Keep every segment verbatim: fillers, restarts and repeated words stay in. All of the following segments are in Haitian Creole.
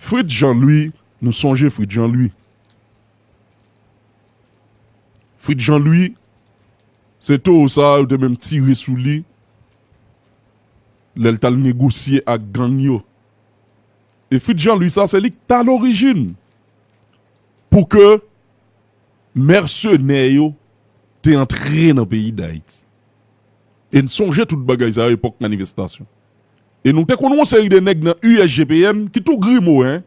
Fritz Jean Louis, nou sonje Fritz Jean Louis. Fritz Jean Louis, se towo sa a yo te menm tire sou li lè l t al negosye ak gang yo. E Fritz Jean Louis sa, se li k t a lorijin pou ke mèsenè yo te antre nan peyi Dayiti. E n sonje tout bagay sa yo epòk manifestasyon. E nou te konn yon seri de nèg nan U S G P N ki tou grimo, en.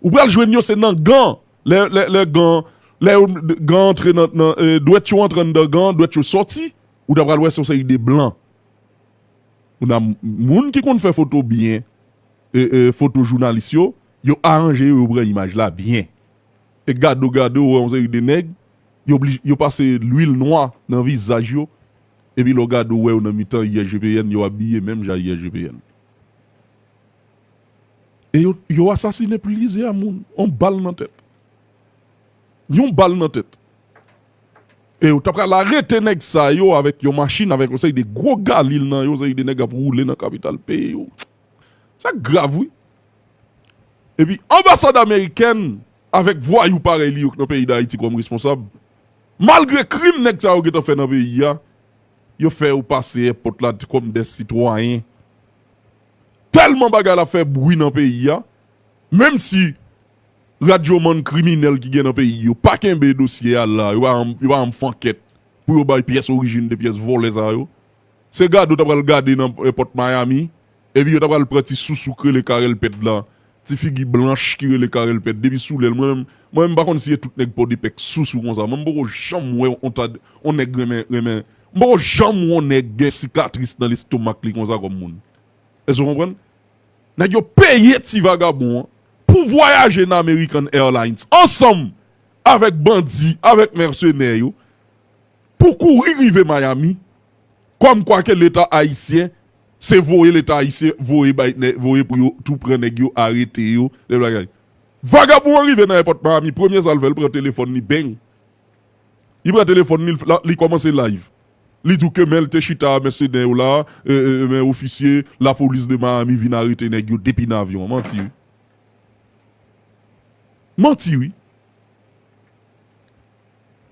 Ou pral jwenn yo se nan gan. Lè, lè, lè gan, lè yo, gan antre nan, nan, eh, dwèt yo antre anndan gan, dwèt yo sòti, ou ta pral wè se yon seri de blan. Ou nan moun ki konn fè foto byen, eh, eh, foto jounalis yo, yo aranje yo, yo pran imaj la byen. E gade w, gade w, ou wè yon seri de nèg, yo, obli- yo pase lwil nwa nan vizaj yo, epi lè w gade w wè yo nan mitan U S G P N, yo abiye menm jan U S G P N. E yo, yo asasinen plizyè moun, yon bal nan tèt. Yon bal nan tèt. E yo ta pral arete nèg sa yo avèk yon machin, avèk yon seri de gwo galil nan yo, yon seri de nèg ap woule nan kapital peyi yo. Sa grav, wi. Epi anbasad amerikèn avèk vwayou parèy li yo k nan peyi Dayiti kòm responsab, malgre krim nèg sa yo gentan fè nan peyi a, yo fè yo pase èpòt la kòm de sitwayen. Tèlman bagay la fè bri nan peyi a, menm si radyomann kriminèl ki gen nan peyi yo pa kenbe dosye a la, yo pa janm, yo pa janm fè ankèt pou yo bay pyès orijin de pyès vòlè sa yo. Se gade w ta pral gade nan èpòt Miami, epi yo ta pral pran ti sousou k rele Carel Pèd la, ti figi blanch ki rele Carel Pèd, depi sou lèl. Mwen menm, mwen menm, m pa konn si e tout nèg Pòdepè k sousou konsa. Mwen, m poko janm wè on ta, on nèg renmen, renmen, m poko janm wè on nèg gen sikatris nan lestomak li konsa kòm moun. Èske w konprann? Nèg yo peye ti vagabon an pou vwayaje nan American Airlines ansanm avèk bandi, avèk mèsenè yo, pou kouri rive Miami, kòmkwa ke Leta ayisyen, se voye Leta ayisyen voye bay nè-, voye pou yo tou pran nèg yo, arete yo, de bagay. Vagabon an rive nan èpòt Miami, premye sa l fè, l pran telefòn li, beng. Li pran telefòn li, l, li kòmanse live. Li di w ke men l te chita a mèsenè yo la, e, e, men ofisye lapolis de Miami vin arete nèg yo depi nan avyon an. Manti, wi. Manti, wi.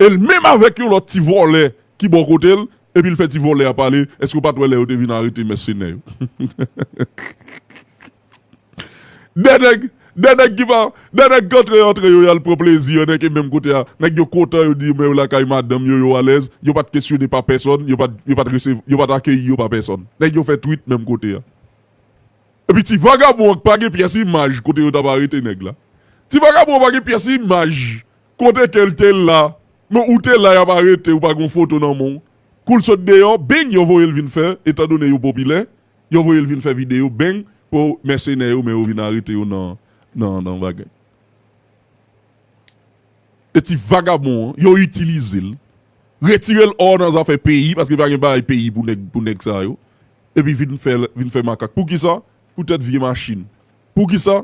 E l menm avèk yon lòt ti vòlè ki bò kote l, epi l fè ti vòlè a pale, èske w pa t wè lè yo te vin arete mèsenè yo? De nèg, de nèg ki pa, de nèg k antre, antre yo, y al pran plezi yo, nèg ki menm kote a, nèg yo kontan, yo di men yo lakay madanm yo, yo alèz, yo pa t kesyone pa pèsonn, yo pa t, yo pa t resev-, yo pa t akeyi yo pa pèsonn. Nèg yo fè twit menm kote a. Epi ti vagabon an k pa gen pyès imaj kote yo t ap arete nèg la. Ti vagabon an pa gen pyès imaj kote ke l te la, men ou te la, y ap arete, ou pa gen foto nan men w. Kou l sot deyò, beng, yo voye l vin fè, etandone yo popilè, yo voye l vin fè videyo, beng, pou mèsenè yo, men yo vin arete yo nan, nan, nan bagay. E ti vagabon an, yo itilize l, retire l hors nan zafè peyi, paske pa gen bagay peyi pou nèg, pou nèg sa yo, epi vin fè, vin fè makak. Poukisa? Poutèt vye machin. Poukisa?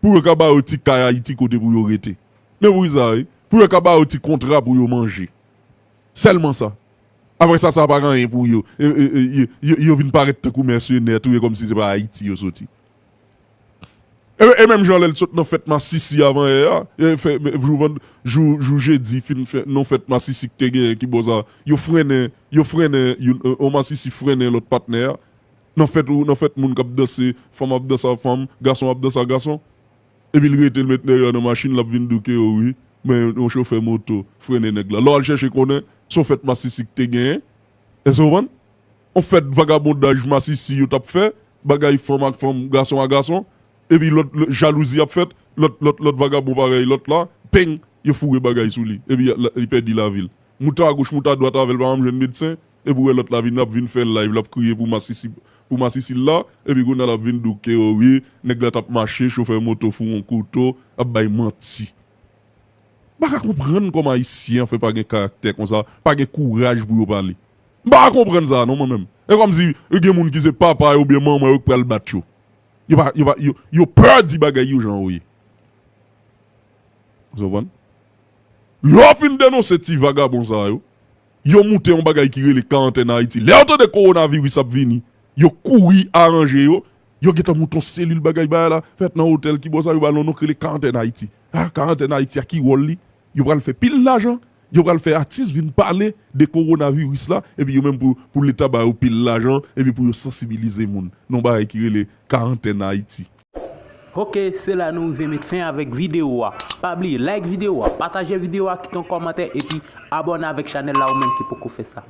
Pou yo ka ba yo ti kay Ayiti kote pou yo rete. Men poukisa, wi? Pou yo ka ba yo ti kontra pou yo manje. Sèlman sa. Apre sa, sa pa gen anyen pou yo. E, e, e, yo, yo, yo vin parèt tankou mèsenè, touye kòmsi se pa Ayiti yo soti. E, e menm jan lè l sot nan fèt masisi avan yè a, e fè, jou vann-, jou, jou jedi fin fè, nan fèt masisi k te genyen ki bò sa, yo frennen, yo frennen, youn, e, yon masisi frennen lòt patnè a. Nan fèt ou, nan fèt moun k ap danse, fanm ap danse ak fanm, gason ap danse ak gason. Epi l rete, l met dèyè nan machin, l ap vin di w ke, o wi, men yon chofè moto frennen nèg la. Lè w al chèche konnen, se yon fèt masisi k te genyen. Èske w konprann? On fèt vagabondaj masisi yo t ap fè, bagay fanm ak fanm, gason ak gason, epi lòt, lòt, jalouzi ap fèt, lòt, lòt, lòt vagabon parèy lòt la, peng, yo foure bagay sou li, epi la, li pèdi lavi l. Mouta agoch, mouta dwat avè l, pa janm jwenn medsen, epi w wè lòt la vin, ap vin fè live, l ap kriye pou masisi, pou masisi l la, epi kounye a l ap vin di w ke, o wi, nèg la t ap mache, chofè moto foure yon kouto, ap bay manti. M pa ka konprann kòman Ayisyen an fè pa gen karaktè konsa, pa gen kouraj pou yo pale. M pa ka konprann sa non, mwen menm. E kòmsi gen moun ki se papa yo oubyen manman yo k pral bat yo. Yo pa, yo pa, yo, yo pè di bagay yo jan yo ye. Ou konprann? Lè w fin denonse ti vagabon sa yo, yo moute yon bagay ki rele Karantèn Ayiti. Lè yo tande kowonaviris ap vini, yo kouri aranje yo, Yo gentan monte yon selil bagay bagay la, fèt nan otèl ki bò sa, yo ba l yon non k rele Karantèn Ayiti. Ah, Karantèn Ayiti a ki wòl li? Yo pral fè pil lajan, yo pral fè atis vin pale de kowonaviris la, epi yo menm pou, pou leta ba yo pil lajan, epi pou yo sansibilize moun. Non bagay ki rele Karantèn Ayiti. Ok, se la nou rive met fen avèk videyo a. Pa bliye like videyo a, pataje videyo a, kite yon kòmantè epi abòne avèk chanèl la ou menm ki poko fè sa.